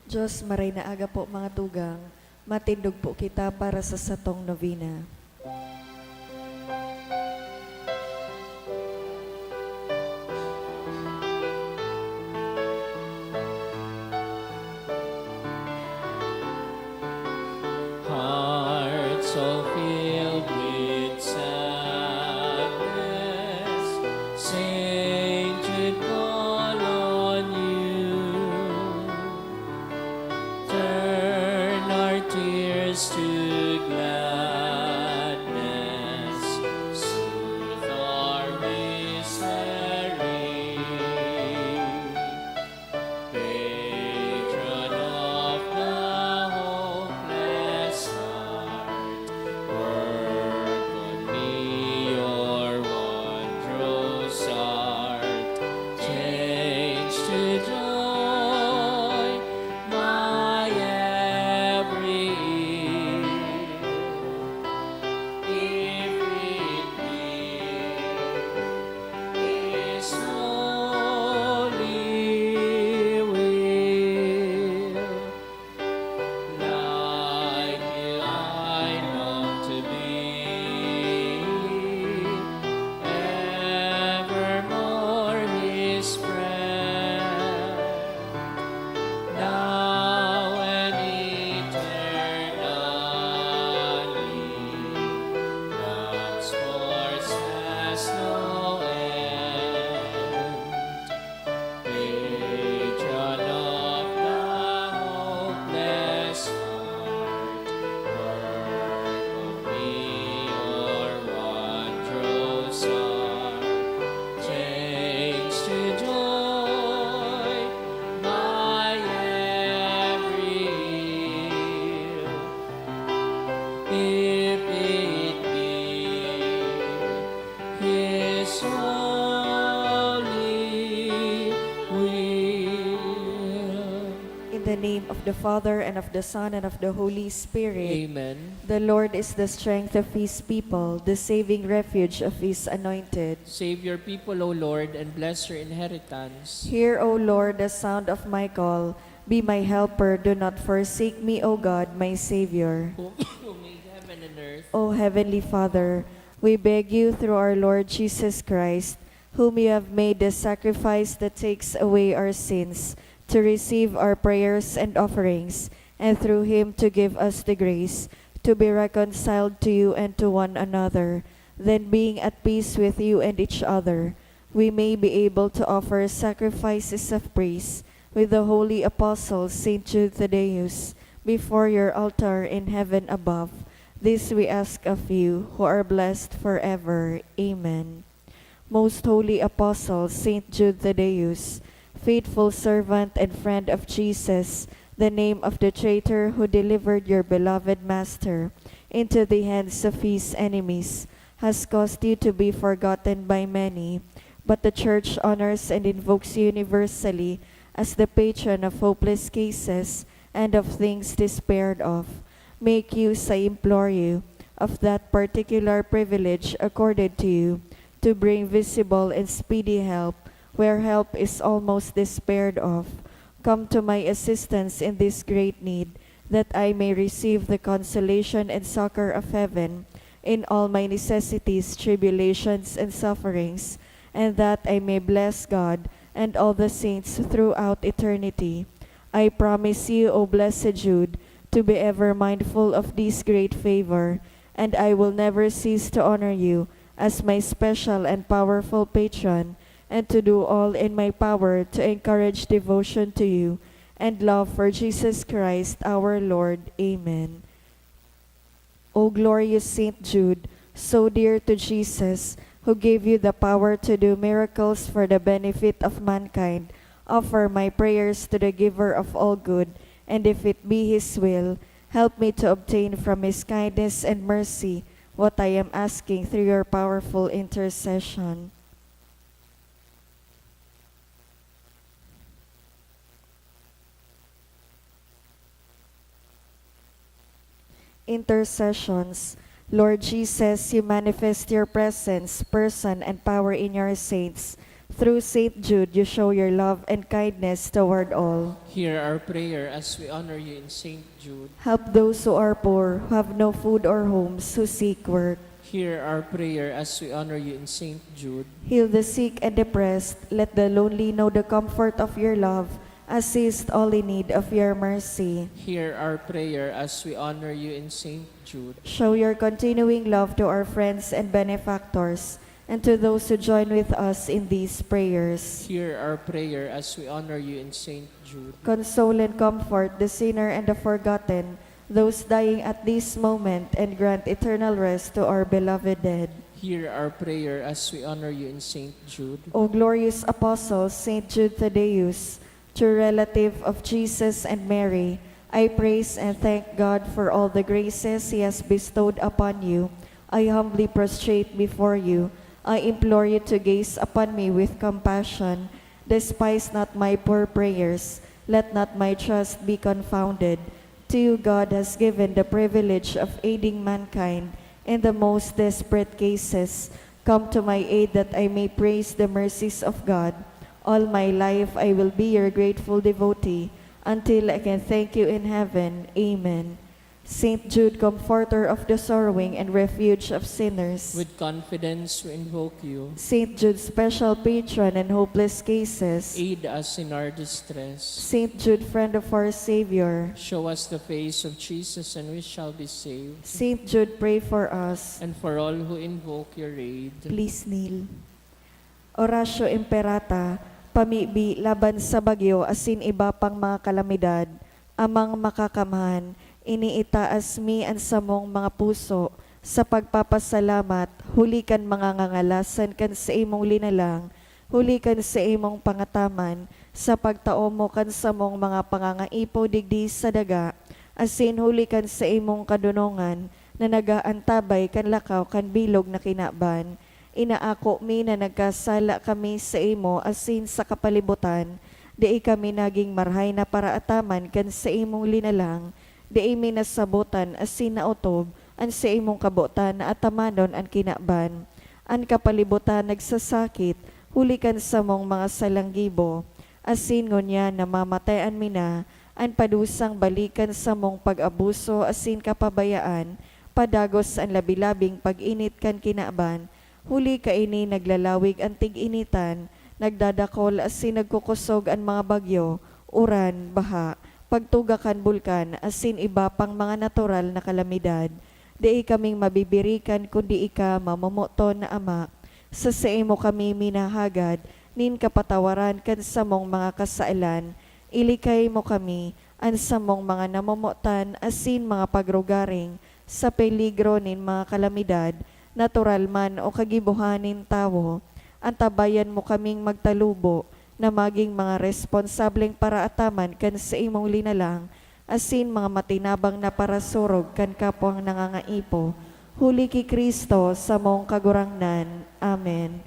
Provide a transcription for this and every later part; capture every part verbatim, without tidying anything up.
Diyos, maray na aga po, mga tugang. Matindog po kita para sa satong novena. Hearts all filled with sadness, Saint Jude call on you. Turn our tears to gladness, soothe our misery. Patron of the hopeless heart, work on me your wondrous art. Change to joy my every ill, if it be His holy will. Like you I long to be, evermore His friend, now and eternally. God's force has no end. Patron of the hopeless heart, work on me your wondrous art. Change to joy my every ill, if it be His holy will. In the name of the Father, and of the Son, and of the Holy Spirit. Amen. The Lord is the strength of His people, the saving refuge of His anointed. Save your people, O Lord, and bless your inheritance. Hear, O Lord, the sound of my call. Be my helper. Do not forsake me, O God, my Savior. Who, who made heaven and earth. O Heavenly Father, we beg you through our Lord Jesus Christ, whom you have made the sacrifice that takes away our sins, to receive our prayers and offerings, and through him to give us the grace to be reconciled to you and to one another. Then, being at peace with you and each other, we may be able to offer sacrifices of praise with the holy apostle Saint Jude Thaddeus before your altar in heaven above. This we ask of you, who are blessed forever. Amen. Most holy apostle, Saint Jude Thaddeus, faithful servant and friend of Jesus, the name of the traitor who delivered your beloved Master into the hands of his enemies, has caused you to be forgotten by many, but the Church honors and invokes you universally as the patron of hopeless cases and of things despaired of. Make use, I implore you, of that particular privilege accorded to you, to bring visible and speedy help where help is almost despaired of. Come to my assistance in this great need, that I may receive the consolation and succor of heaven in all my necessities, tribulations, and sufferings, and that I may bless God and all the saints throughout eternity. I promise you, O blessed Jude, to be ever mindful of this great favor, and I will never cease to honor you as my special and powerful patron, and to do all in my power to encourage devotion to you and love for Jesus Christ our Lord. Amen. O glorious Saint Jude, so dear to Jesus, who gave you the power to do miracles for the benefit of mankind, offer my prayers to the Giver of all good, and if it be His will, help me to obtain from His kindness and mercy what I am asking through your powerful intercession. Intercessions. Lord Jesus, you manifest your presence, person, and power in your saints. Through Saint Jude, you show your love and kindness toward all. Hear our prayer as we honor you in Saint Jude. Help those who are poor, who have no food or homes, who seek work. Hear our prayer as we honor you in Saint Jude. Heal the sick and depressed. Let the lonely know the comfort of your love. Assist all in need of your mercy. Hear our prayer as we honor you in Saint Jude. Show your continuing love to our friends and benefactors, and to those who join with us in these prayers. Hear our prayer as we honor you in Saint Jude. Console and comfort the sinner and the forgotten, those dying at this moment, and grant eternal rest to our beloved dead. Hear our prayer as we honor you in Saint Jude. O glorious Apostle, Saint Jude Thaddeus, true relative of Jesus and Mary, I praise and thank God for all the graces He has bestowed upon you. I humbly prostrate before you. I implore you to gaze upon me with compassion. Despise not my poor prayers. Let not my trust be confounded. To you God has given the privilege of aiding mankind in the most desperate cases. Come to my aid that I may praise the mercies of God. All my life I will be your grateful devotee until I can thank you in heaven. Amen. Saint Jude, comforter of the sorrowing and refuge of sinners. With confidence we invoke you. Saint Jude, special patron in hopeless cases. Aid us in our distress. Saint Jude, friend of our Savior. Show us the face of Jesus and we shall be saved. Saint Jude, pray for us. And for all who invoke your aid. Please kneel. Oratio Imperata, pamibi laban sa bagyo asin iba pang mga kalamidad, Amang Makakamhan, iniitaas mi an samong mga puso sa pagpapasalamat huli kan mga ngangalasan kan saimong linalang, huli kan saimong pangataman sa pagtao mo kan samong mga pangangaipo digdi sa daga, asin huli kan saimong kadonongan na nag-aantabay kan lakaw kan bilog na kinaban. Inaako mi na nagkasala kami saimo asin sa kapalibotan. Dai kami nagin marahay na paraataman kan saimong linalang. Dai mi nasabotan asin naotob an saimong kabotan na atamanon an kinaban. An kapalibotan nagsasakit huli kan samong mga salang gibo, asin ngunyan namamatayan mi na. An padusang balik kan samong pag-abuso asin kapabayaan, padagos an labi-labing pag-init kan kinaban, huli kaini naglalawig an tig-initan, nagdadakol asin nagkukosog an mga bagyo, uran, baha, pagtuga kan bulkan, asin iba pang mga natural na kalamidad. Dai kaming mabibirikan kundi ika, mamomoton na Ama. Sa saimo kami minahagad nin kapatawaran kan samong mga kasalan. Ilikay mo kami, an samong mga namomotan asin mga pagrugaring, sa peligro nin mga kalamidad, natural man o kagibohan nin tawo. Antabayan mo kaming magtalubo na magin mga responsableng paraataman kan saimong linalang asin mga matinabang na parasurog kan kapwang nangangaipo. Huli ki Cristo, samong Kagurangnan. Amen.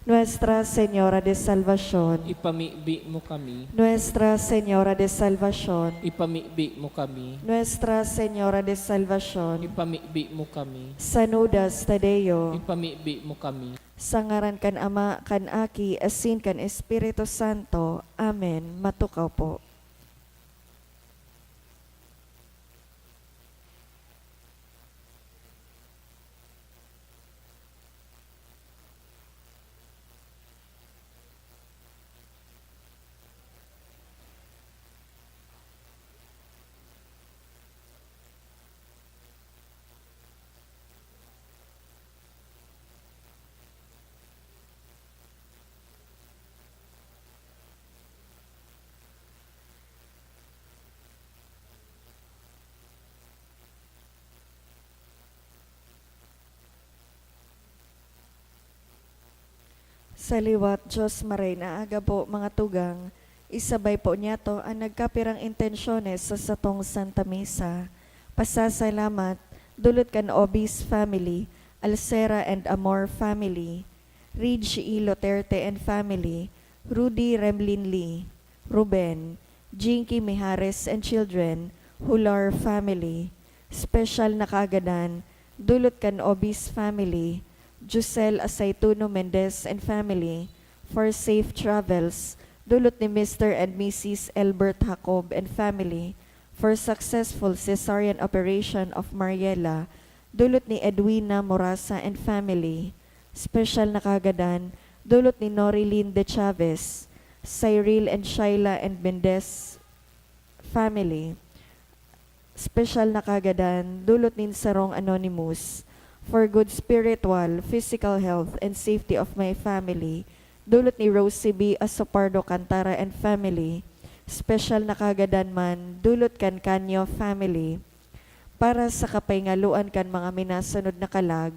Nuestra Señora de Salvacion. Ipamibi mo kami. Nuestra Señora de Salvacion. Ipamibi mo kami. Nuestra Señora de Salvacion. Ipamibi mo kami. Sanudas Tadeo. Ipamibi mo kami. Sa ngaran kan Ama, kan Aki, asin kan Espiritu Santo. Amen. Matukaw po. Sa liwat, Diyos Maray na aga po, mga tugang, isabay po niyato an nagkapirang intensyones sa satong Santa Misa. Pasasalamat, dulot kan Obis family, Alcera and Amor family, Ridge E. Loterte and family, Rudy Remlin Lee, Ruben, Jinky Mijares and children, Hular family. Special na kaagadan, dulot kan Obis family, Josel Asaytuno Mendez and family, For safe travels, dulot ni Mister and Missus Elbert Jacob and family. For successful cesarean operation of Mariela, dulot ni Edwina Morasa and family. Special na kagadan, dulot ni Norilyn De Chavez, Cyril and Shyla and Mendez family. Special na kagadan, dulot nin sarong anonymous. For good spiritual, physical health, and safety of my family, dulot ni Rosie B Asopardo Cantara and family. Special na kagadan man, dulot kan Canio family. Para sa kapahingaloan kan mga minasunod na kalag,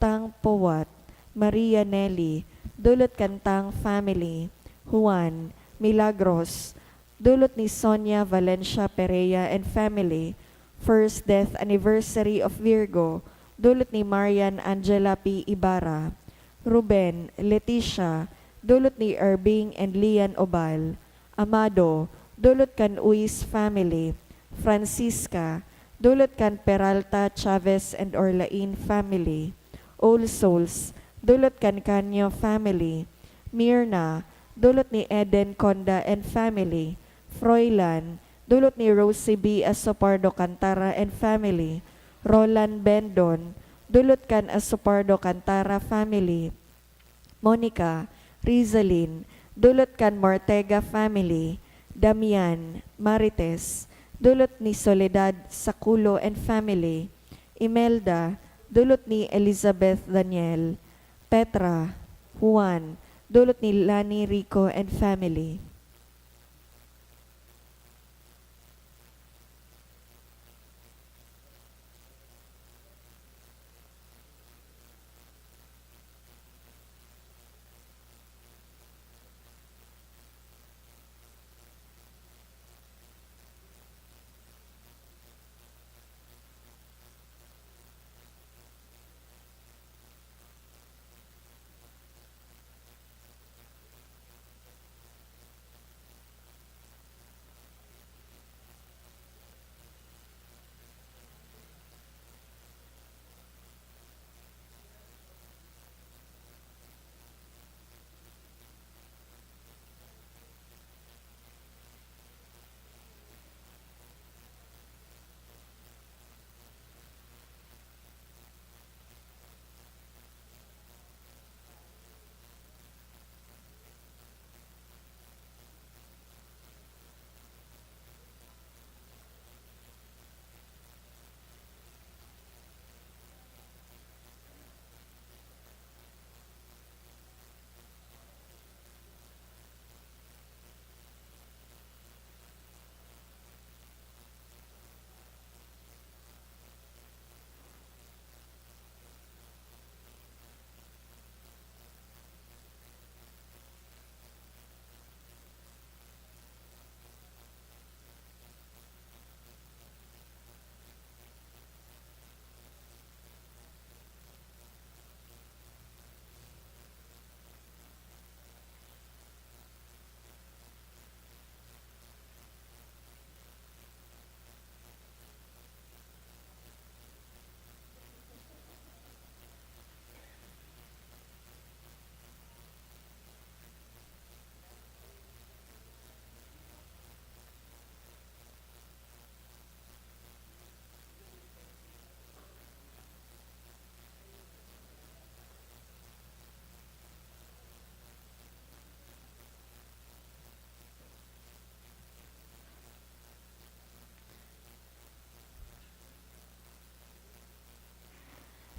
Tang Powat, Maria Nelly, dulot kan Tang family, Juan, Milagros, dulot ni Sonia Valencia Perea and family, first death anniversary of Virgo, dulot ni Marian Angela P Ibarra, Ruben, Leticia, dulot ni Irving and Lian Obal, Amado, dulot kan Uis family, Francisca, dulot kan Peralta, Chavez and Orlain family, All Souls, dulot kan Canio family, Mirna, dulot ni Eden Conda and family, Froilan, dulot ni Rosie B Asopardo Cantara and family, Roland Bendon, dulot kan Asopardo Cantara family, Monica, Rizalin, dulot kan Mortega family, Damian, Marites, dulot ni Soledad Saculo and family, Imelda, dulot ni Elizabeth Daniel, Petra, Juan, dulot ni Lani Rico and family.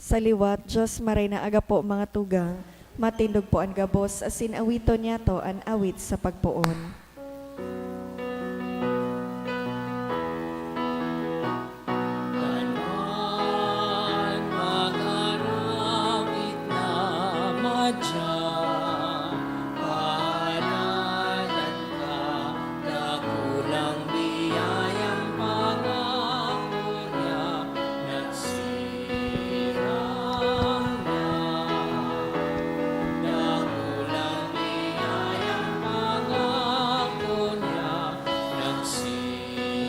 Sa liwat, Dios maray na aga po, mga tugang. Matindog po an gabos, asin awiton niyato an awit sa pagpoon. Kan mag-aramid na madya, pahaladan ka, dakulang biyayang pangako niya, nagsirang na. Dakulang biyayang pangako niya, nagsirang na.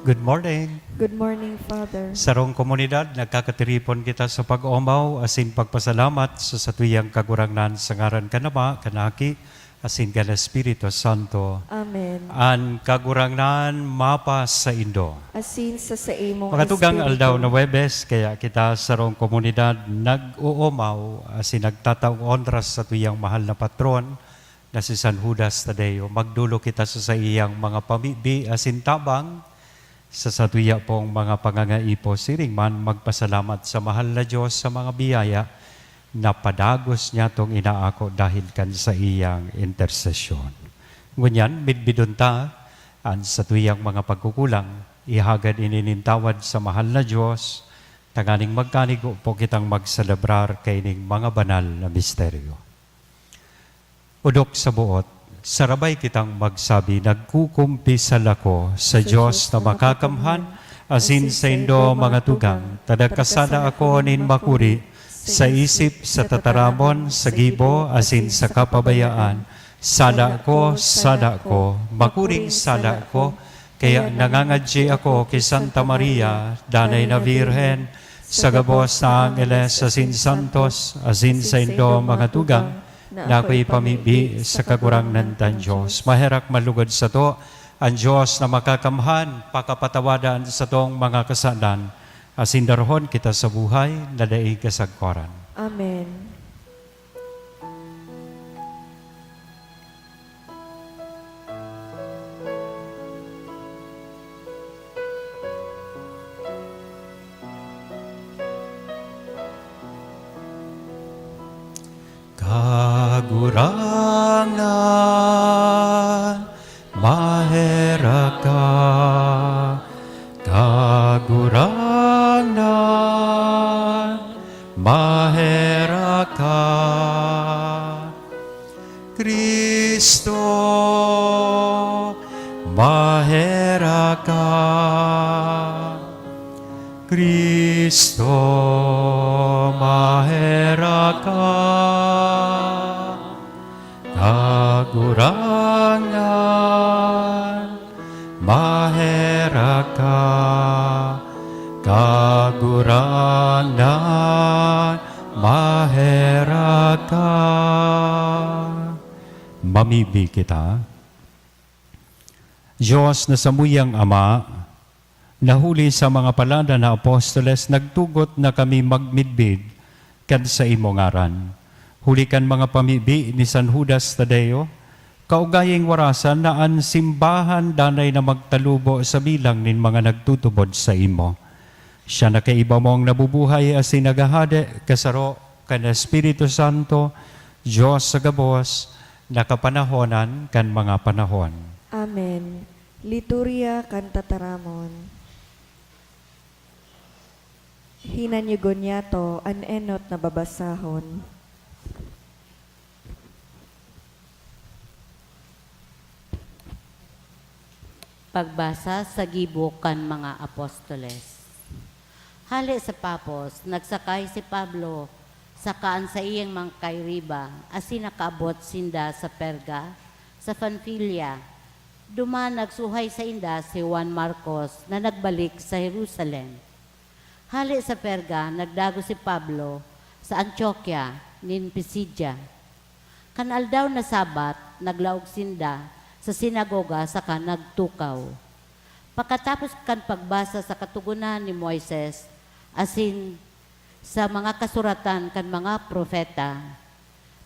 Good morning. Good morning, Father. Sarong komunidad, nagkakatiripon kita sa pag-omaw asin pagpasalamat sa satuyang Kagurangnan, sa ngaran kan Ama, kan Aki, asin kan Espiritu Santo. Amen. An Kagurangnan mapasaindo. Asin sa saimong Mga tugang, espiritu. Aldaw na Huwebes, kaya kita sarong komunidad nag-oomaw asin nagtataong onra sa satuyang mahal na patron na si San Judas Tadeo. Magdolok kita sa saiyang mga pamibi asin tabang. Sa satuya pong mga pangangaipo, siring man magpasalamat sa mahal na Diyos sa mga biyaya na padagos niyatong inaako dahil kan saiyang intersesyon. Ngunyan, midbidon ta an satuyang mga pagkukulang, ihagad ini nin tawad sa mahal na Diyos, tanganing magkanigo po kitang magselebrar kaining mga banal na misteryo. Odok sa boot, sarabay kitang magsabi, "Nagkukumpisal ako sa Diyos na makakamhan, asin saindo, mga tugang, ta nagkasala ako nin makuri, sa isip, sa tataramon, sa gibo, asin sa kapabayaan. Sala ko, sala ko, makuring sala ko." Kaya nangangadyi ako ki Santa Maria, Danay na Birhen, sa gabos na angheles asin santos, asin saindo, mga tugang, na ako'y pamibi sa Kagurangnan tang Diyos. Maherak malugod sato an Diyos na makakamhan, pakapatawada an satong mga kasalan, asin darahon kita sa buhay na daing kasagkoran. Amen. Kagurangnan, maherak ka. Kagurangnan, maherak ka. Cristo, maherak ka. Cristo, maherak ka. Kagurangnan, maherak ka. Kagurangnan, maherak ka. Mamibi kita. Diyos na samuyang Ama, na huli sa mga palada na apostoles, nagtugot na kami magmidbid kan saimo ngaran. Huli kan mga pamibi ni San Judas Tadeo, kaugaying warasan na an simbahan danay na magtalubo sa bilang nin mga nagtutubod saimo. Siya na kaiba mong nabubuhay asin naghahade kasaro kan Espiritu Santo, Dios sa gabos, na kapanahonan kan mga panahon. Amen. Liturya kan Tataramon. Hinanyugon niyato an enot na babasahon. Pagbasa sa gibo kan mga apostoles. Hale sa Pafos, nagsakay si Pablo saka an saiyang mga kairiba, asin nakaabot sinda sa Perga, sa Panfilia. Duman nagsuhay sainda si Juan Marcos na nagbalik sa Jerusalem. Hale sa Perga, nagdagos si Pablo sa Antioquia nin Pisidia. Kan aldaw na Sabat, naglaog sinda sa sinagoga saka nagtukaw. Pakatapos kan pagbasa sa Katogonan ni Moises asin sa mga kasuratan kan mga propeta,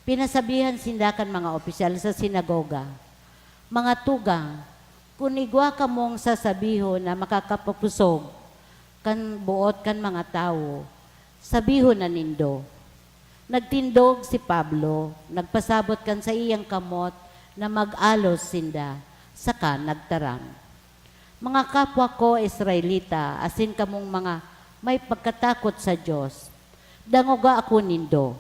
pinasabihan sinda kan mga opisyal sa sinagoga, "Mga tugang, kun igwa kamong sasabihon na makakapapusog kan boot kan mga tawo, sabihon na nindo." Nagtindog si Pablo, nagpasabot kan saiyang kamot na mag-alos sinda, saka nagtaram, "Mga kapwa ko Israelita, asin kamong mga may pagkatakot sa Dios, dangoga ako nindo.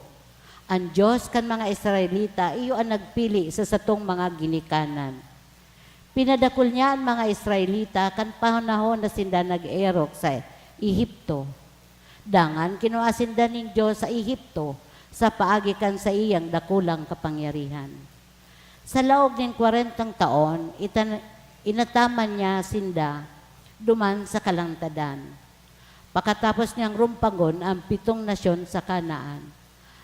An Dios kan mga Israelita iyo an nagpili sa satong mga ginikanan. Pinadakul niya an mga Israelita kan panahon na sinda nag-eerok sa Ehipto. Dangan kinua sinda nin Dios sa Ehipto sa paagi kan saiyang dakulang kapangyarihan. Sa laog nin kwarentang taon, itan-, inataman niya sinda duman sa kalangtadan. Pakatapos niyang rumpagon an pitong nasyon sa Canaan,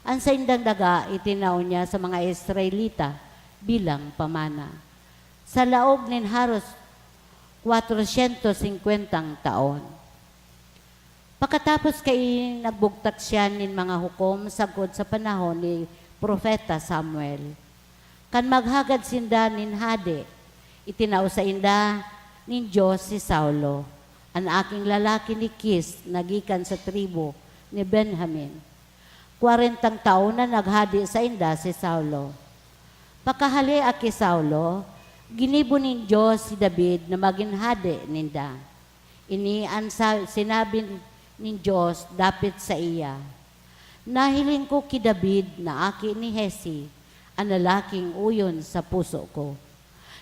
an saindang daga itinao niya sa mga Israelita bilang pamana, sa laog nin haros kwatrosyentos singkwentang taon. Pakatapos kaini, nagbugtak siya nin mga hukom sagkod sa panahon ni Propeta Samuel. Kan maghagad sinda nin hade, itinao sainda nin Dios si Saulo, an aking lalaki ni Kis na gikan sa tribu ni Benjamin. Kwarentang taon na naghade sainda si Saulo. Pakahalea ki Saulo, ginibo nin Dios si David na magin hade ninda. Ini an sa-, sinabi nin Dios dapit saiya, "Nahiling ko ki David na aki ni Jesse, an lalaking oyon sa puso ko.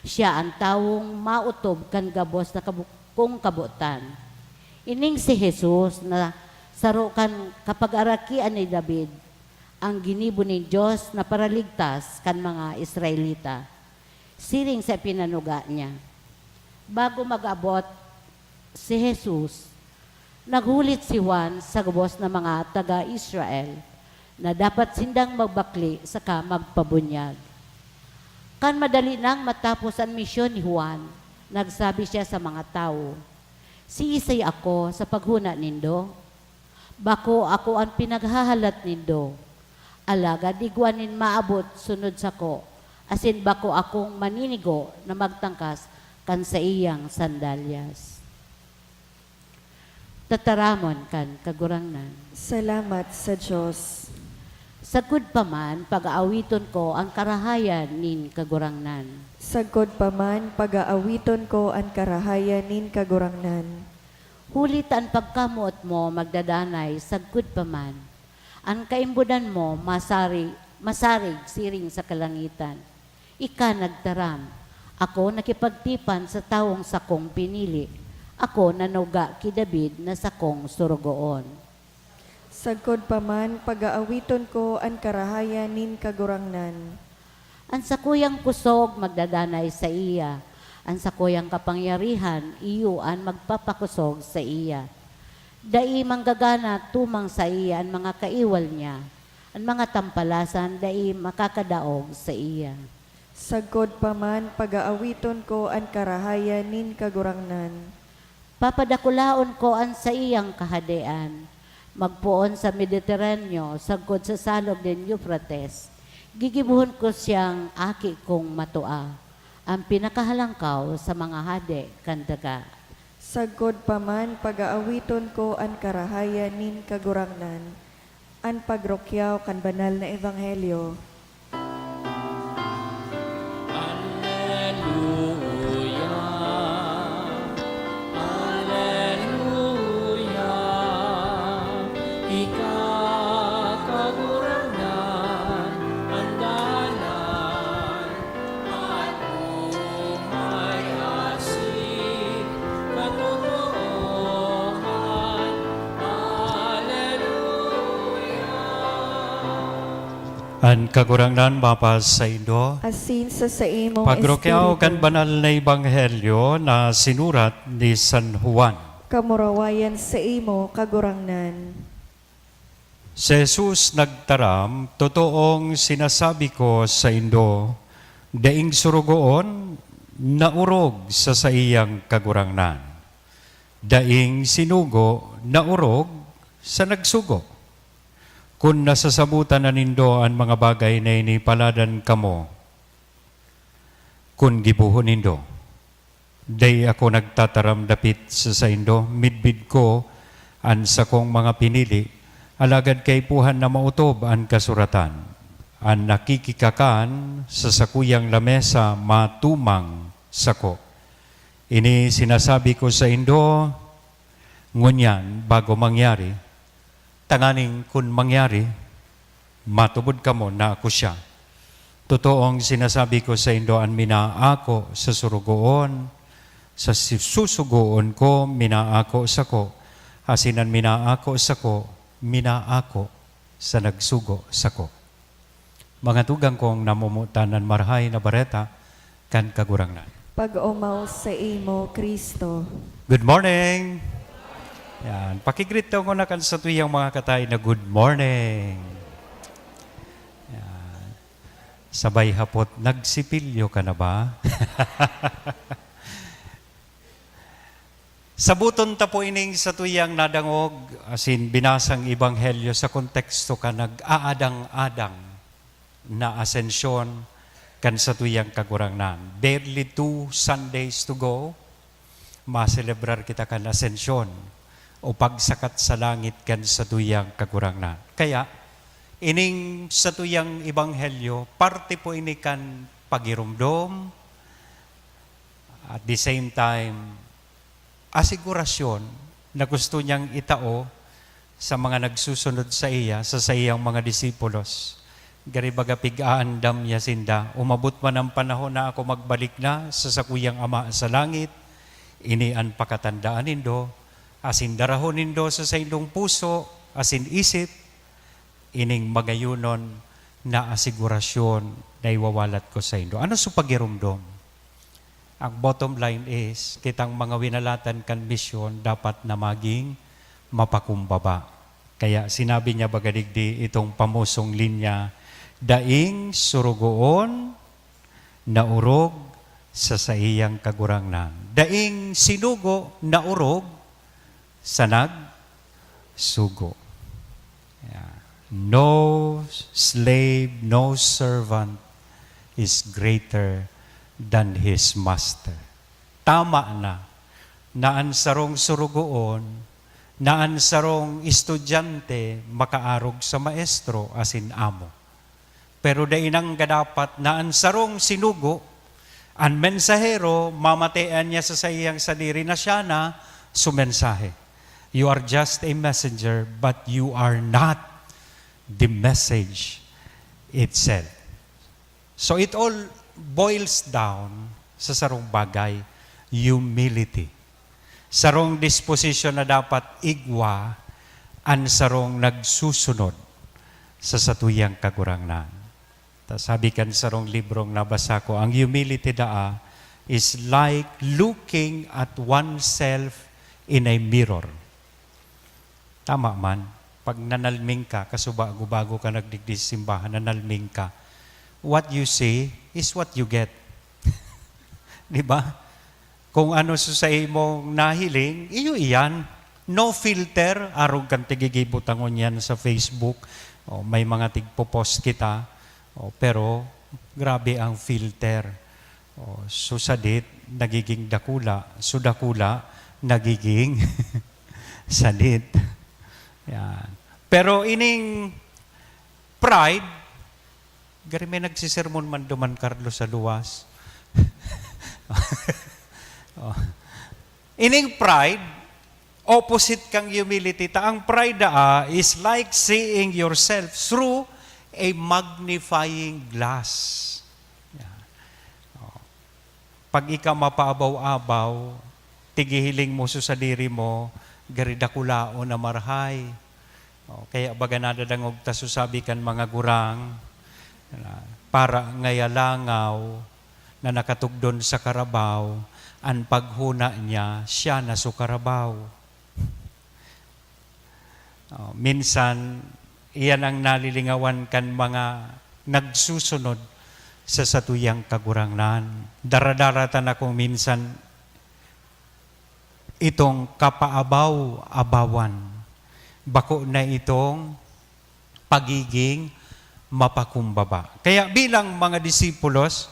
Siya an tawong maotob kan gabos na kabu-, kong kabotan." Ining si Jesus na saro kan kapagarakian ni David, ang ginibo nin Dios na paraligtas kan mga Israelita, siring sa ipinanuga niya. Bago mag-abot si Jesus, naghulit si Juan sa gabos na mga taga Israel na dapat sindang magbakle saka magpabunyag. Kan madali nang matapos an misyon ni Juan, nagsabi siya sa mga tawo, "Siisay ako sa paghona nindo? Bako ako an pinaghahalat nindo. Alagad igwa nin maabot sunod sako, asin bako akong maninigo na magtangkas kan saiyang sandalyas." Tataramon kan Kagurangnan. Salamat sa Dios. Sagkod pa man, pag-aawiton ko an karahayan nin Kagurangnan. Sagkod pa man, pag-aawiton ko an karahayan nin Kagurangnan. Huli ta an pagkamoot mo magdadanay sagkod pa man. An kaimbodan mo masari-, masarig siring sa kalangitan. Ika nagtaram, ako nakipagtipan sa tawong sakong pinili. Ako nanuga ki David na sakong sorogoon. Sagkod pa man, pag-aawiton ko an karahayan nin Kagurangnan. An sakuyang kusog magdadanay saiya, an sakuyang kapangyarihan iyo an magpapakusog saiya. Dai manggagana tumang saiya an mga kaiwal niya, an mga tampalasan dai makakadaog saiya. Sagkod pa man, pag-aawiton ko an karahayan nin Kagurangnan. Papadakulaon ko an saiyang kahadean. Magpoon sa Mediterraneo, sagkod sa salog nin Eufrates, gigibohon ko siyang aki kong matua, an pinakahalangkaw sa mga hade kan daga. Sagkod pa man, pag-aawiton ko an karahayan nin Kagurangnan, an pagrukyaw kan banal na ebanghelyo. Aleluya, aleluya, ika, Kagurangnan, an dalan, an buhay asin katotoohan. Aleluya. An Kagurangnan mapasaindo. Asin sa saimong Pagrukyaw kan espiritu. Banal na Ebanghelyo na sinurat ni San Juan. Kamurawayan saimo, Kagurangnan. Si Jesus nagtaram, "Totoong sinasabi ko saindo, daing sorogoon na orog sa saiyang kagurangnan. Daing sinugo na orog sa nagsugo. Kun nasasabotan na nindo an mga bagay na ini, paladan kamo kun gibohon nindo. Dai ako nagtataram dapit sa saindo, midbid ko an sakong mga pinili, alagad kaipuhan na maotob an kasuratan, 'An nakikikakan sa sakuyang lamesa matumang sako.' Ini sinasabi ko saindo ngunyan bago mangyari, tanganing kun mangyari, matubod kamo na ako siya. Totoong sinasabi ko saindo, an minaako sa sorogoon, sa si-, susugoon ko, minaako sako, asin an minaako sako, minaako sa nagsugo sako." Mga tugang kong namomotan, an Marahay na Bareta kan Kagurangnan. Pag-omaw sa imo, Cristo. Good morning! Yan. Pakigreet daw ko na kan satuyang mga katay na good morning. Yan. Sabay hapot, nagsipilyo ka na ba? Sabuton ta po ining satuyang nadangog, asin binasang ebanghelyo sa konteksto kan nag-aadang-adang na asensyon kan satuyang Kagurangnan. Barely two Sundays to go, maselebrar kita kan asensyon o pagsakat sa langit kan satuyang Kagurangnan. Kaya, ining satuyang ebanghelyo, parte po ini kan pagiromdom, at the same time, asigurasyon na gusto niyang itao sa mga nagsusunod saiya, sa saiyang mga disipulos. Gari baga pig-aandam niya sinda, "Umabot man an panahon na ako magbalik na sa sakuyang Ama sa langit. Ini an pakatandaan nindo, asin darahon nindo sa saindong puso asin isip ining magayonon na asigurasyon na iwawalat ko saindo." Ano sa pagiromdom? Ang bottom line is, kitang mga winalatan kan misyon dapat na maging mapakumbaba. Kaya sinabi niya baga digdi itong pamosong linya, "Daing surugoon na orog sa saiyang kagurangnan. Daing sinugo na orog sa nagsugo." Yeah. "No slave, no servant is greater than his master." Tama na, na an sarong surugoon, na an sarong estudyante makaarog sa maestro asin amo. Pero dai nanggadapat na an sarong sinugo, an mensahero, mamatean niya sa saiyang sadiri na siya na sumensahe. You are just a messenger, but you are not the message itself. So it all boils down sa sarong bagay, humility. Sarong disposisyon na dapat igwa an sarong nagsusunod sa satuyang Kagurangnan. Ta sabi kan sarong librong nabasa ko, ang humility daa is like looking at oneself in a mirror. Tama man, pag nanalming ka, kasubago-bago ka nagdigdi sa simbahan, nanalming ka, what you see is what you get. Di ba? Kung ano sa, sa imong nahiling, iyo iyan. No filter, arog kan tigigibo ta ngunyan sa Facebook. O, may mga tigpo-post kita. O, pero, grabe ang filter. O, so sadit, nagiging dakula. So dakula, nagiging sadit. Yan. Pero ining pride, gari may nagsisermon man duman, Carlos, sa luwas. Oh. Ining pride, opposite kang humility. Ta ang pride daa is like seeing yourself through a magnifying glass. Yan. Oh. Pag ika mapaabaw-abaw, tigihiling mo sa sadiri mo, gari dakulaon na marahay. O, kaya baga nadadangog ta so sabi kan mga gurang, na, "Para ngaya langaw na nakatugdon sa karabaw, an paghona niya, siya na so karabaw." O, minsan, iyan ang nalilingawan kan mga nagsusunod sa satuyang Kagurangnan. Dara-dara ta na kung minsan itong kapaabaw-abawan. Bako na itong pagiging mapakumbaba. Kaya bilang mga disipulos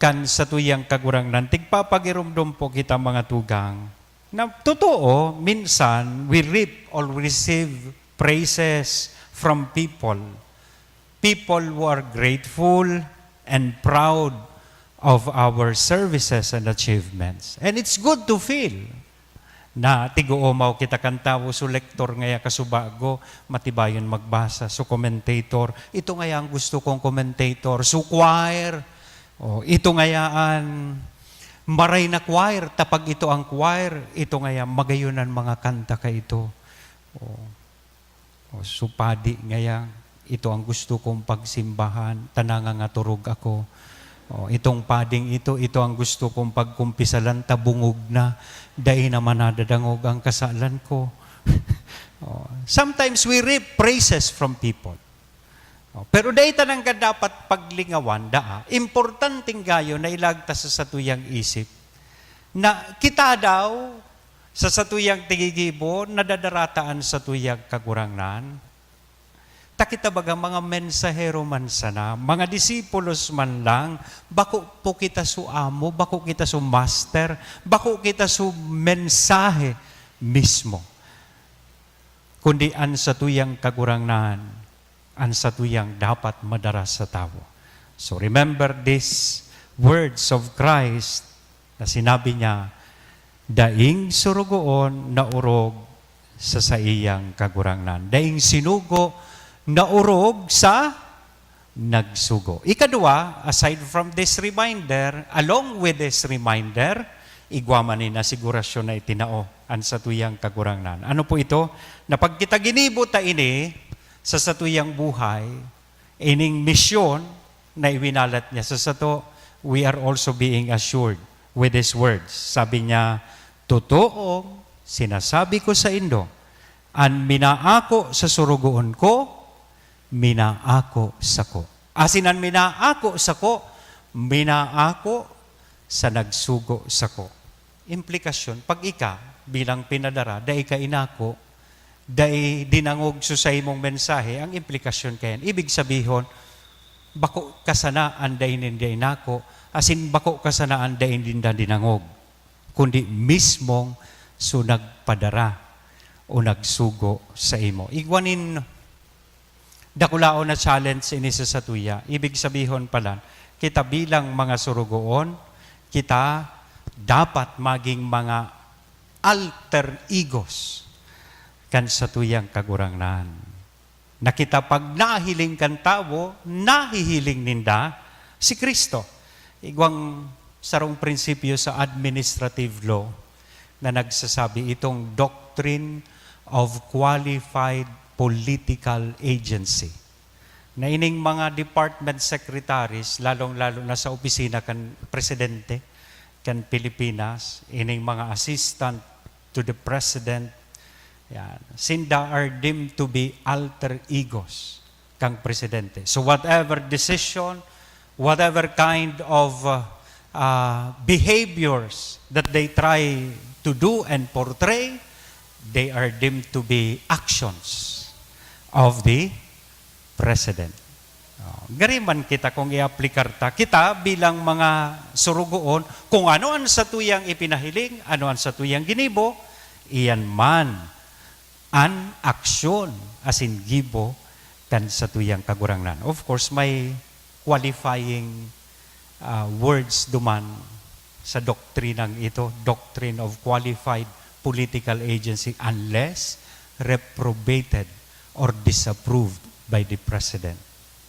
kan satuyang Kagurangnan, tigpapagiromdom po kita, mga tugang, na totoo, minsan we reap or receive praises from people. People who are grateful and proud of our services and achievements. And it's good to feel na tig-oomaw kita kan tawo, so lektor ngaya kasubago, matibayon magbasa, so commentator, ito ngaya ang gusto kong commentator, so choir, o ito ngaya an maray na choir, ta pag ito ang choir, ito ngaya magayon an mga kanta kaito. O, o, so padi ngaya, ito ang gusto kong pagsimbahan, ta nangangaturog ako. Oh, itong pading ito, ito ang gusto kong pagkumpisalan, ta bungog na. Dai naman nadadangog ang kasalan ko. Oh, sometimes we reap praises from people. Oh, pero dai ta nanggad dapat paglingawan, daa. Importanteng gayo na ilagta sa satuyang isip na kita daw, sa satuyang tigigibo, nadadarataan satuyang Kagurangnan. Ta kita baga mga mensahero man sana, mga disipulos man lang, bako po kita su amo, bako kita su master, bako kita su mensahe mismo, kundi an satuyang Kagurangnan, an satuyang dapat madara sa tawo. So remember these words of Christ na sinabi niya, "Daing surugoon na orog sa saiyang Kagurangnan. Daing sinugo na orog sa nagsugo." Ikadua, aside from this reminder, along with this reminder, igwa man nin asigurasyon na itinao an satuyang Kagurangnan. Ano po ito? Na pag kita ginibo ta ini sa satuyang buhay, ining misyon na iwinalat niya sa sato, we are also being assured with these words. Sabi niya, "Totoong sinasabi ko saindo, an minaako sa surugoon ko, minaako sako. Asin an minaako sako, minaako sa nagsugo sako." Implikasyon, pag ika, bilang pinadara, dai ka inako, dai dinangog su saimong mensahe, ang implikasyon kayan, ibig sabihon, bako ka sana an dai ninda inako, asin bako ka sana an dai ninda dinangog, kundi mismong su nagpadara o nagsugo saimo. Igwa nin dakulaon na challenge ini sa satuya. Ibig sabihon pala, kita bilang mga surugoon, kita dapat maging mga alter egos kan satuyang Kagurangnan. Na kita, pag nahiling kan tawo, nahihiling ninda si Cristo. Igwang sarong prinsipyo sa administrative law na nagsasabi, itong doctrine of qualified political agency, na ining mga department secretaries, lalong-lalo na sa opisina kan presidente kan Pilipinas, ining mga assistant to the president, yan, sinda are deemed to be alter egos kan presidente. So whatever decision, whatever kind of uh, uh, behaviors that they try to do and portray, they are deemed to be actions of the president. Oh, gari man kita kung i-aplikar ta. Kita bilang mga surugoon, kung ano an satuyang ipinahiling, ano an satuyang ginibo, iyan man an aksyon asin gibo kan satuyang Kagurangnan. Of course, may qualifying ah, words duman sa doktrinang ito, doctrine of qualified political agency, unless reprobated or disapproved by the president.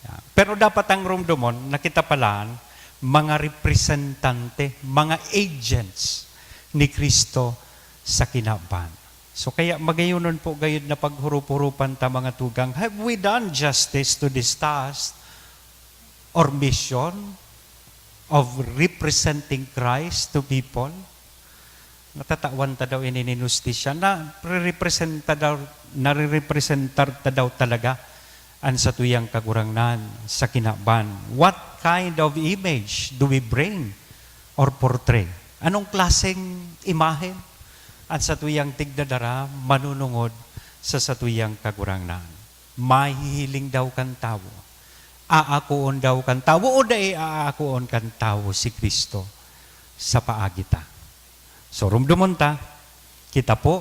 Ah, pero dapat ang rumdomon na kita palan, mga representante, mga agents ni Cristo sa kinaban. So kaya magayonon po gayud na paghurup-hurupan ta, mga tugang. Have we done justice to this task or mission of representing Christ to people? Natatawan ta daw ini nin hustisya? Narerepresenta daw, narerepresentar ta daw talaga an satuyang Kagurangnan sa kinaban? What kind of image do we bring or portray? Anong klaseng imahen an satuyang tigdadara, manunungod sa satuyang Kagurangnan? Mahihiling daw kan tawo, aakoon daw kan tawo, o dai aakoon kan tawo si Cristo sa paagi ta? So, rumdomon ta, kita po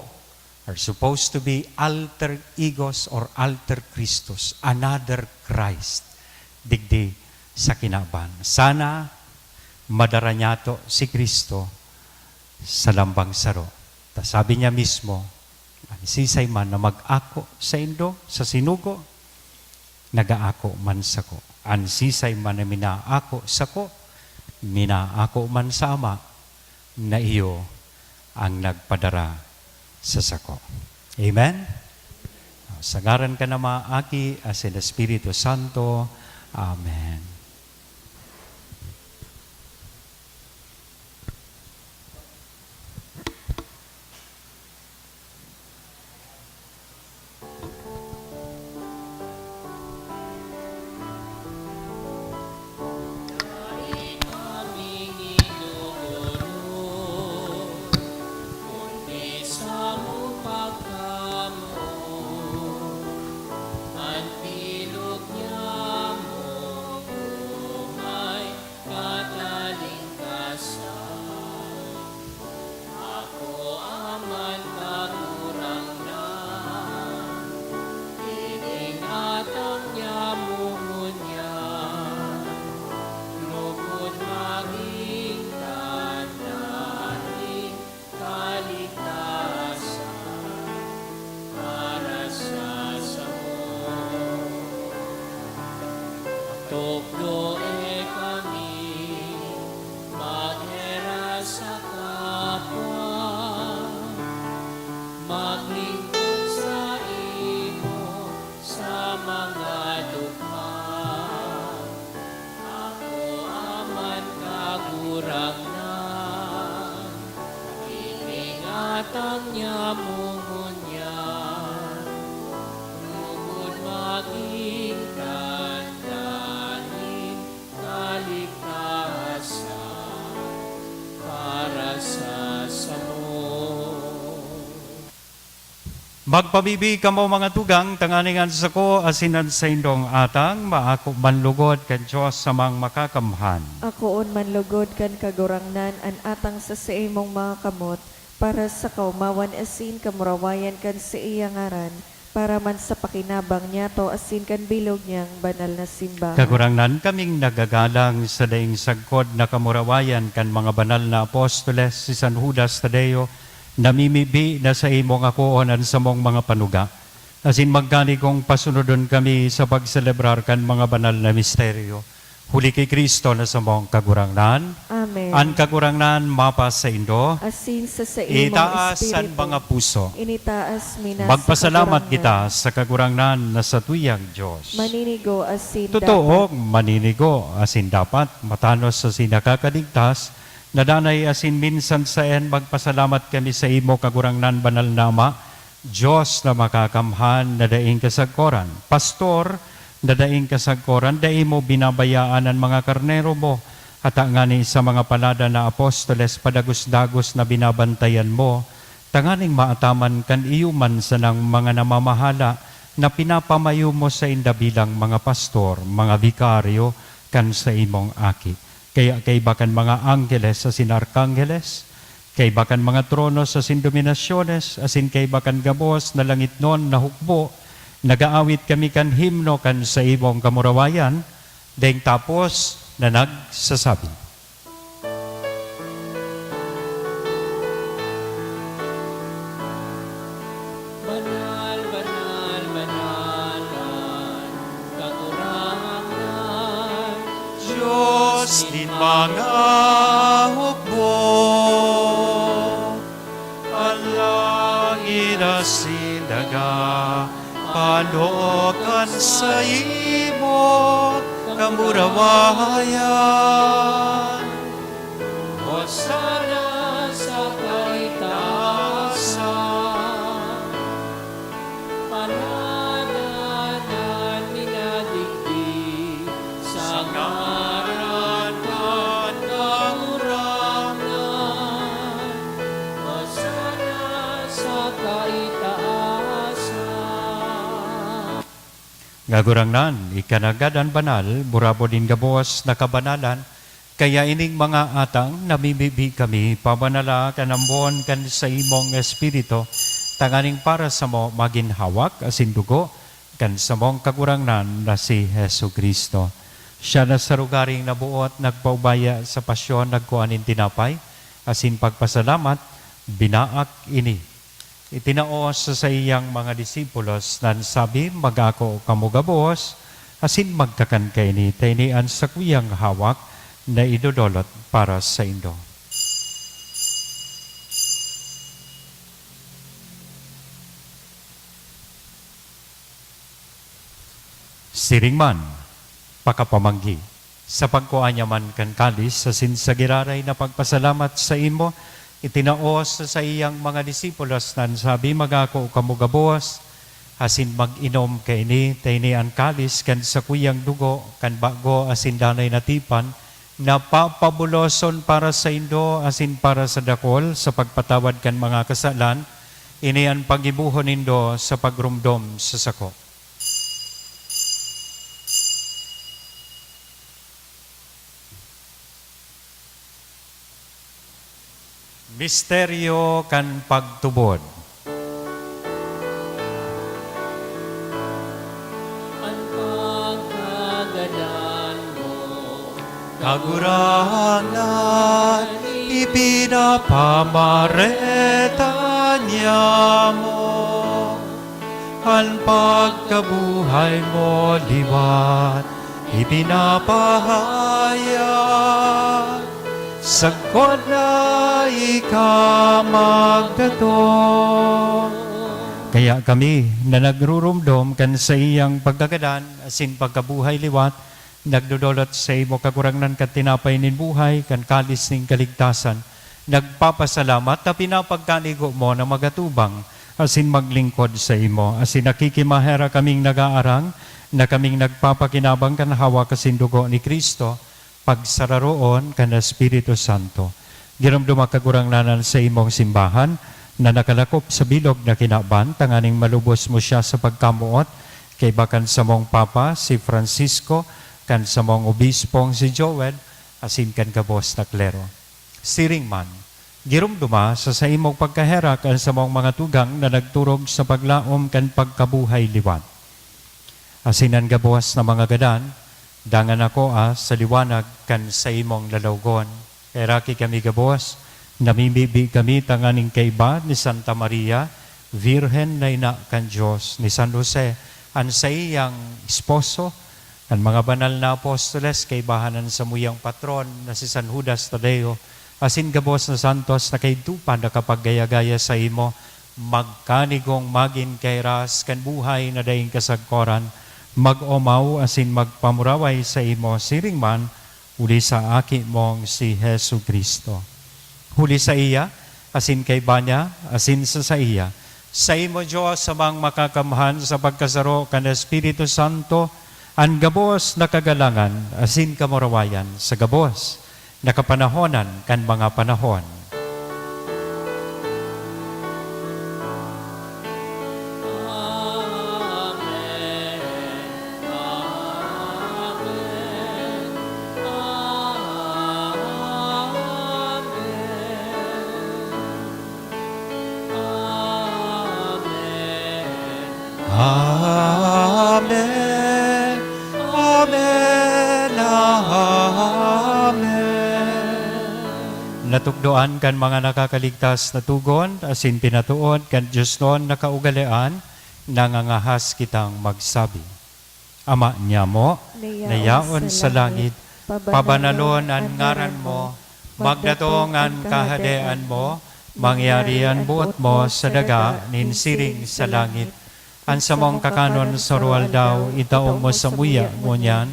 are supposed to be alter egos or alter Christos, another Christ, digdi sa kinaban. Sana madara nyato si Cristo sa lambang saro. Ta sabi niya mismo, "An sisay man na mag-ako saindo sa sinugo, nag-aako man sako. An sisay man na minaako sako, minaako man sa Ama na iyo ang nagpadara sa sako." Amen? Sa ngaran kan Ama, Aki, asin Espiritu Santo. Amen. Tukdoe kami magheras sa kapwa, maglingkod saimo sa mga dogma. Akoa man, Kagurangnan, ining atang niamo ngunyan, lugod magin tanda nin kaligtasan para sa samo. Magpabibi kamo, mga tugang, tanganing an sako asin an saindong atang maako man lugod kan Dios Amang Makakamhan. Akoon man lugod kan Kagurangnan an atang sa saimong mga kamot, para sa kaomawan asin kamurawayan kan saiyang ngaran, para man sa pakinabang niyato asin kan bilog niyang banal na simbahan. Kagurangnan, kaming nagagalang sa daing sagkod na kamurawayan kan mga banal na apostoles, si San Judas Tadeo, namimibi na saimong akoon an samong mga panuga, asin magkanigong pasunodon kami sa pagselebrar kan mga banal na misteryo. Huli ki Cristo na samong Kagurangnan. Amen. An Kagurangnan mapasaindo. Asin sa saimong Itaas an espiritu. Mga puso. Initaas mi na sa Magpasalamat Kagurangnan. Kita sa Kagurangnan na satuyang Dios. Maninigo asin Totoong dapat. Maninigo asin dapat, matanos asin nakakaligtas, na danay asin minsan saen magpasalamat kami sa imo, Kagurangnan, banal na Ama, Dios na makakamhan na daing kasagkoran, Pastor na daing kasagkoran, dai mo binabayaan an mga karnero mo, ata ngani sa mga palada na apostoles padagos-dagos na binabantayan mo, tanganing maataman kan iyo man sanang mga namamahala na pinapamayo mo sainda bilang mga pastor, mga bikaryo kan saimong Aki. Kaya kaiba kan mga angheles asin arkangheles, kaiba kan mga tronos asin dominasyones, asin kaiba kan gabos na langitnon na hukbo, nag-aawit kami kan himno kan saimong kamurawayan, daing tapos na nagsasabi, Banal, banal, banal an Kagurangnan, Dios nin mga hukbo. An langit asin daga, pano kan saimo kamurawayan. Hosana sa kaitaasan. Palada an minadigdi sa ngaran kan Kagurangnan. Hosana sa kaitaasan. Kagurangnan, ika nanggad an banal, burabod nin gabos na kabanalan, kaya ining mga atang namimibi kami, pabanala kan ambon kan saimong Espiritu, tanganing para samo magin hawak asin dugo kan samong Kagurangnan na si Jesu-Cristo. Siya na sa rogaring naboot, nagpaubaya sa pasyon, nagkua nin tinapay, asin pagpasalamat, binaak ini. Itinao sa saiyang mga disipulos na nagsabi, "Mag-ako kamo gabos, asin magkakan kaini, ta ini an sakuyang hawak na idodolot para saindo." Siring man, pakapamanggi, sa pagkua niya man kan kalis asin sa giraray na pagpasalamat saimo, itinao sa saiyang mga disipulos na nagsabi, "Mag-ako kamo gabos, asin mag-inom kaini, ta ini an kalis kan sakuyang dugo kan bago asin danay na tipan, na papabuloson para saindo asin para sa dakul sa pagpatawad kan mga kasalan. Ini an paggibohon nindo sa pagromdom sa sako." Misteryo kan pagtubod. An pagkagadan mo, Kagurangnan, ipinapamareta niamo. An pagkabuhay mo liwat, Ipinapahayag, sagkod na ika magdatong. Kaya kami na nagrurumdom kan saiyang pagkagadan asin pagkabuhay liwat, nagdodolot saimo, Kagurangnan, kan tinapay nin buhay, kan kalis nin kaligtasan. Nagpapasalamat ta pinapagkanigo mo na magatubang asin maglingkod saimo. Asin nakikimaherak kaming nag-aarang na kaming nagpapakinabang kan hawak asin dugo ni Cristo, pagsararoon kan Espiritu Santo. Giromdoma, Kagurangnan, an saimong simbahan na nakalakop sa bilog na kinaban, tanganing malubos mo siya sa pagkamoot, kaiba kan samong Papa, si Francisco, kan samong Obispong si Joel, asin kan gabos na klero. Siring man, giromdoma sa saimong pagkaherak an samong mga tugang na nagturog sa paglaom kan pagkabuhay liwat. Asin an gabos na mga gadan, dangan akoa sa liwanag kan saimong lalawgon. Heraki kami gabos, namimibi kami tanganing kaiba ni Santa Maria, Birhen na ina kan Dios, ni San Jose, an saiyang esposo, an mga banal na apostoles, kaibahan an samuyang patron na si San Judas Tadeo, asin gabos na santos na kaidto pa nakapaggaya-gaya saimo, magkanigong magin kairas kan buhay na daing kasagkoran, mag-omaw asin magpamuraway saimo siring man huli sa Aki mong si Jesu-Cristo. Huli saiya, asin kaiba niya, asin sa saiya, saimo, Dios, Amang Makakamhan, sa pagkasaro kan Espiritu Santo, an gabos na kagalangan asin kamurawayan sa gabos na kapanahonan kan mga panahon. Amen. Amen. Amen. Amen. Amen. Amen. Natukdoan kan mga nakakaligtas na tugon asin pinatood kan diosnon na kaugalean, nangangahas kitang magsabi. Ama niamo, na yaon sa langit, pabanalon an ngaran mo, magdatong an kahadean mo, mangyari an boot mo sa daga nin siring sa langit. An samong kakanon sa aroaldaw, itao mo samuya ngunyan,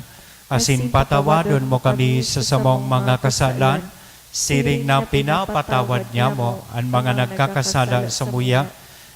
asin patawadon mo kami sa samong mga kasalan, siring na pinapatawad niamo an mga nagkakasala samuya,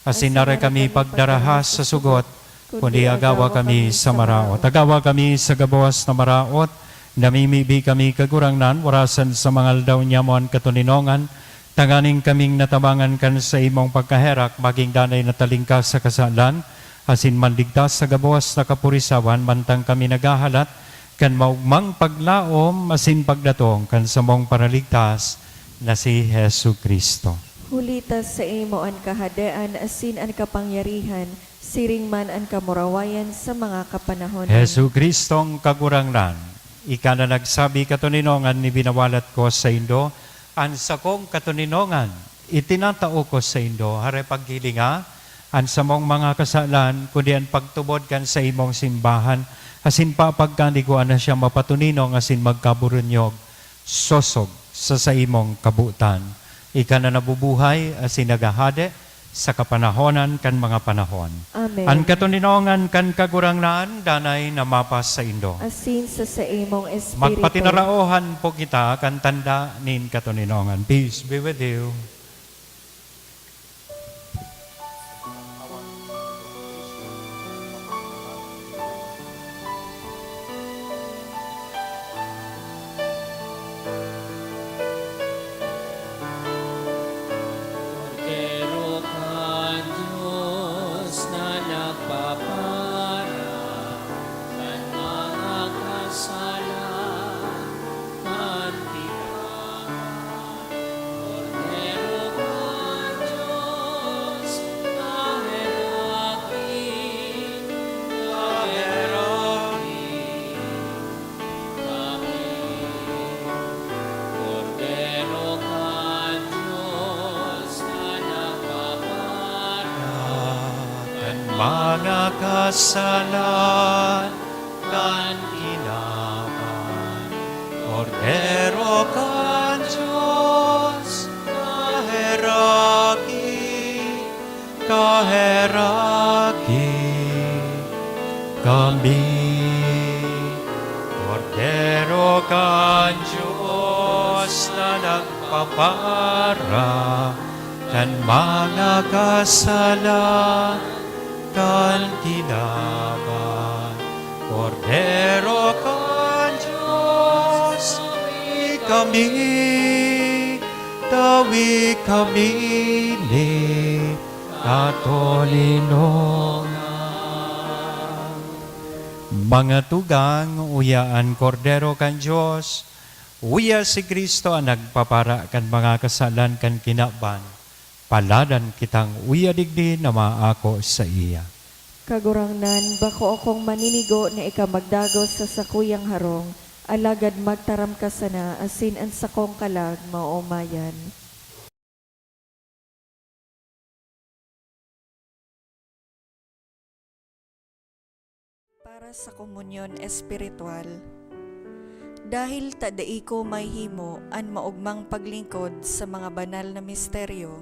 asin dai kami pagdaraha sa sugot, kundi agawa kami sa maraot. Agawa kami sa gabos na maraot, namimibi kami, Kagurangnan, warasan sa mga aldaw niamo an katoninongan, tanganing kaming natabangan kan saimong pagkaherak, magin danay na talingkas sa kasalan, asin manligtas sa gabos na kapurisawan, mantang kami naghahalat kan maogmang paglaom asin pagdatong kan samong Paraligtas na si Jesu-Cristo. Huli ta saimo an kahadean asin an kapangyarihan, siring man an kamurawayan sa mga kapanahonan. Jesu-Cristong Kagurangnan, ika na nagsabi, "Katoninongan ni binawalat ko saindo, an sakong katoninongan itinatao ko saindo." Hare paghilinga an samong mga kasalan, kundi an pagtubod kan saimong simbahan, asin papagkanigua na siya mapatoninong asin magkaburunyog, sosog sa saimong kabotan. Ika na nabubuhay asin naghahade sa kapanahonan kan mga panahon. Amen. An katoninongan kan Kagurangnan danay na mapasaindo. Asin sa saimong espiritu. Magpatinaraohan po kita kan tanda nin katoninongan. Peace be with you. Kordero kan Dios na nagpapara kan mga kasalan kan tipahan. Kordero kan Dios na heraki, na heraki. Kami, Kordero kan Dios na nagpapara kan mga kasalan kan ina. Kordero kan Dios na nagpapara kan mga kasalan kan kinaban, Kordero kan Dios, tawi kami, tawi kami ni katoninongan. Mga tugang, uya an Kordero kan Dios, uya si Cristo an nagpapara kan mga kasalan kan kinaban. Paladan kitang uya digdi na maako saiya. Kagurangnan, bako akong maninigo na ika magdagos sa sakuyang harong, alagad magtaram ka sana asin an sakong kalag maomayan. Para sa komunyon espiritual. Dahil ta dai ko mahihimo an maogmang paglingkod sa mga banal na misteryo,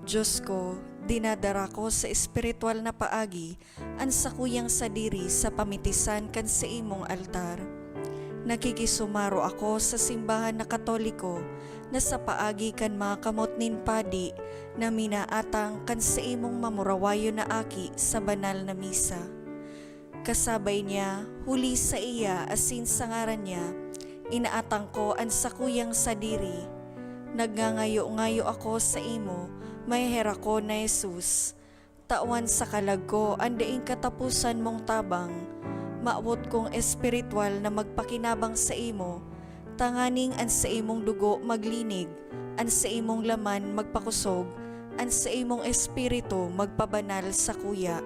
Dios ko, dinadara ko sa espiritual na paagi an sakuyang sadiri sa pamitisan kan saimong altar. Nakikisumaro ako sa simbahan na Katoliko na sa paagi kan mga kamot nin padi na minaatang kan saimong mamurawayon na aki sa banal na misa. Kasabay niya, huli saiya asin sa ngaran niya, inaatang ko an sakuyang sadiri. Nagngangayo-ngayo ako saimo, maheherak ko na Jesus. Tawan sa kalag ko an daing kataposan mong tabang. Mawot kong espiritual na magpakinabang saimo, tanganing an saimong dugo maglinig, an saimong laman magpakosog, an saimong espiritu magpabanal sakuya.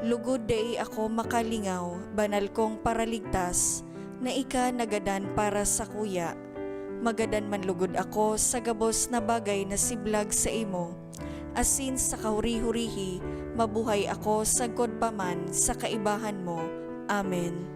Lugod dai ako makalingaw, banal kong Paraligtas, na ika nagadan para sakuya. Magadan man lugod ako sa gabos na bagay na siblag saimo, asin sa kahuri-hurihi mabuhay ako sagkod pa man sa kaibahan mo. Amen.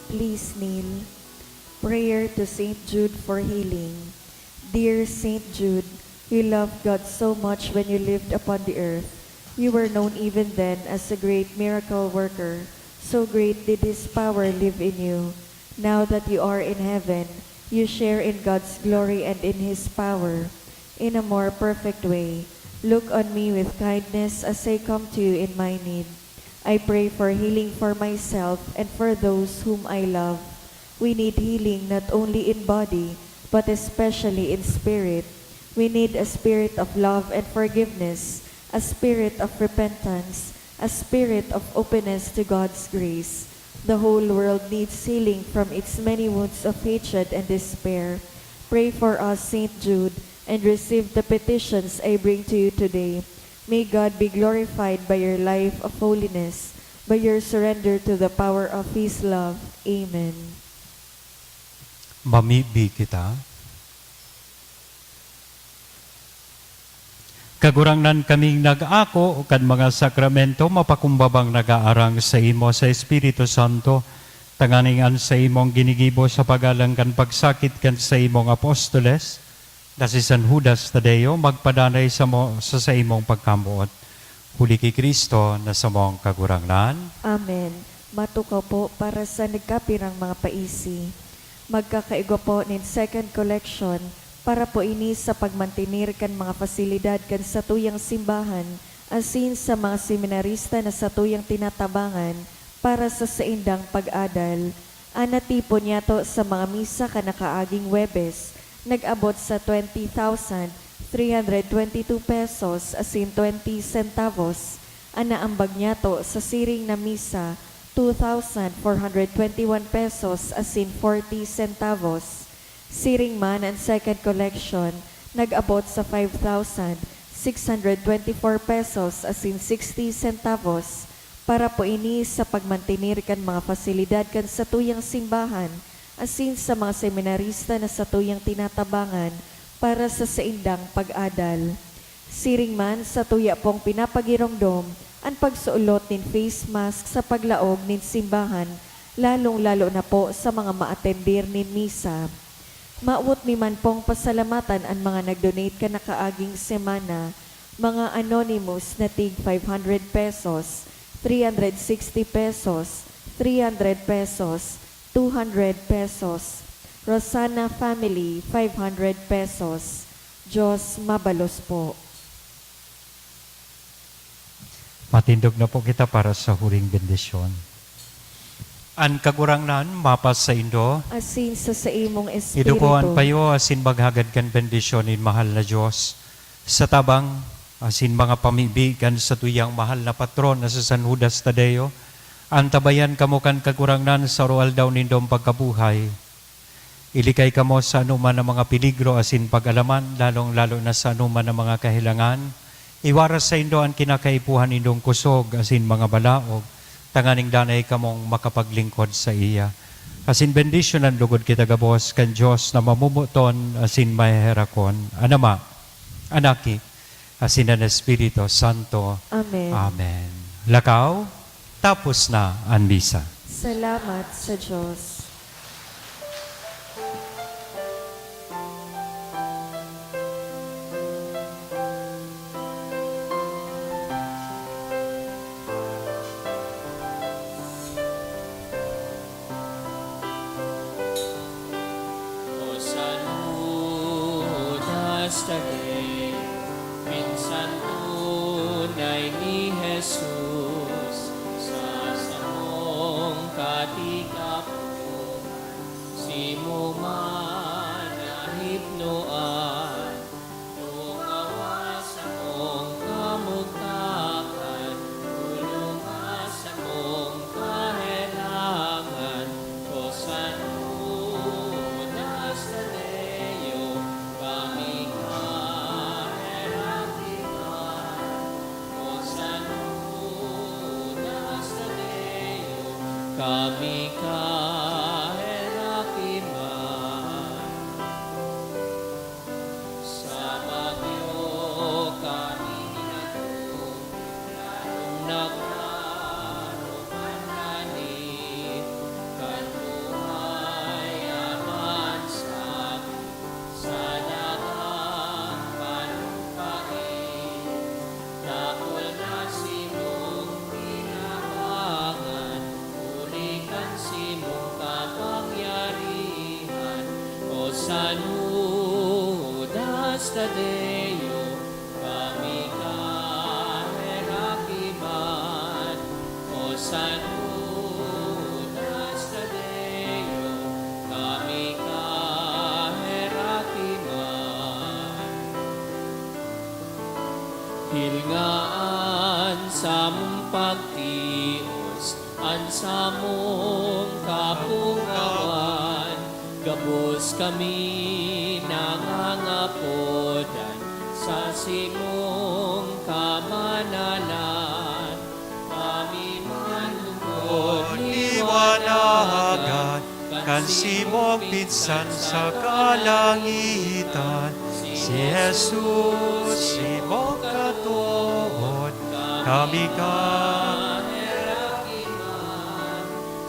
Please kneel. Prayer to Saint Jude for healing. Dear Saint Jude, you loved God so much when you lived upon the earth. You were known even then as a great miracle worker. So great did His power live in you. Now that you are in heaven, you share in God's glory and in His power. In a more perfect way, look on me with kindness as I come to you in my need. I pray for healing for myself and for those whom I love. We need healing not only in body, but especially in spirit. We need a spirit of love and forgiveness, a spirit of repentance, a spirit of openness to God's grace. The whole world needs healing from its many wounds of hatred and despair. Pray for us, Saint Jude, and receive the petitions I bring to you today. May God be glorified by your life of holiness, by your surrender to the power of His love. Amen. Mamibi kita. Kagurangnan, kaming nag-ako kan mga sakramento, mapakumbabang nag-aarang saimo sa Espiritu Santo, tanganing an saimong ginigibo sa paggalang kan pagsakit kan saimong apostoles, na si San Judas Tadeo, magpadanay samo sa saimong pagkamoot. Huli ki Cristo na samong Kagurangnan. Amen. Matukaw po para sa nagkapirang mga paisi. Magkakaigwa po nin second collection para po ini sa pagmantener kan mga pasilidad kan satuyang simbahan asin sa mga seminarista na satuyang tinatabangan para sa saindang pag-adal. An natipon niyato sa mga misa kan nakaaging Huwebes nag-abot sa twenty thousand three hundred twenty two pesos asin twenty centavos. An naambag niyato sa siring na misa, two thousand four hundred twenty one pesos asin forty centavos. Siring man an second collection, nag-abot sa five thousand six hundred twenty four pesos asin sixty centavos. Para po ini sa pagmantener kan mga pasilidad kan satuyang simbahan asin sa mga seminarista na satuyang tinatabangan para sa saindang pag-adal. Siring man, satuya pong pinapagiromdom an pagsuolot nin face mask sa paglaog nin simbahan, lalong-lalo na po sa mga maatender nin misa. Mawot mi man pong pasalamatan an mga nag-donate kan nakaaging semana, mga anonymous na tig five hundred pesos, three hundred sixty pesos, three hundred pesos, two hundred pesos. Rosana family, five hundred pesos. Diyos mabalos po. Matindog na po kita para sa huring bendisyon. An Kagurangnan mapasaindo. Asin sa saimong espiritu. Iduko an payo asin maghagad kan bendisyon nin mahal na Dios. Sa tabang asin mga pamibi kan satuyang mahal na patron na si San Judas Tadeo, antabayan kamo kan Kagurangnan sa aroaldaw nindong pagkabuhay. Ilikay kamo sa anoman na mga peligro asin pag-alaman, lalong-lalo na sa anoman na mga kahelangan. Iwaras saindo an kinakaipuhan nindong kusog asin mga balaog, tanganing danay kamong makapaglingkod saiya. Asin bendisyonan logod kita gabos kan Dios na mamomoton asin maheherakon, an Ama, an Aki, asin an Espiritu Santo. Amen. Amen. Lakaw, tapos na an misa. Salamat sa Diyos. O San Judas Tadeo, pinsan tunay ni Jesus, sa samong katikaponan, simo man nahipnoan, lumawas samong kamugtakan, tulunga samong kahelangan, o San Judas Tadeo, kami kaheraki man, o San Judas Tadeo, kami kaheraki man. Sa bagyo kami natubig, lalong naklaro pananit, kan buhay aman sa, sa dagang panumpait. Dakul na simong tinabangan, huli kan simong kapangyarihan, o San Judas Tadeo, kami kaheraki man, o San Judas Tadeo, kami kaheraki man. Hilngaan samong pagtios an samong kapungawan, gabos kami nangangapodan sa simong kamanalan. Kami man lugod liwanagan kan Kan simog pinsan sa kalangitan, si Jesus, simog katood, kami ka.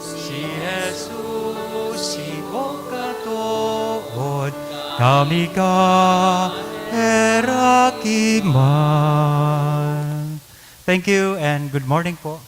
Si Jesus, simog katood, kami ka herakiman. Thank you and good morning po.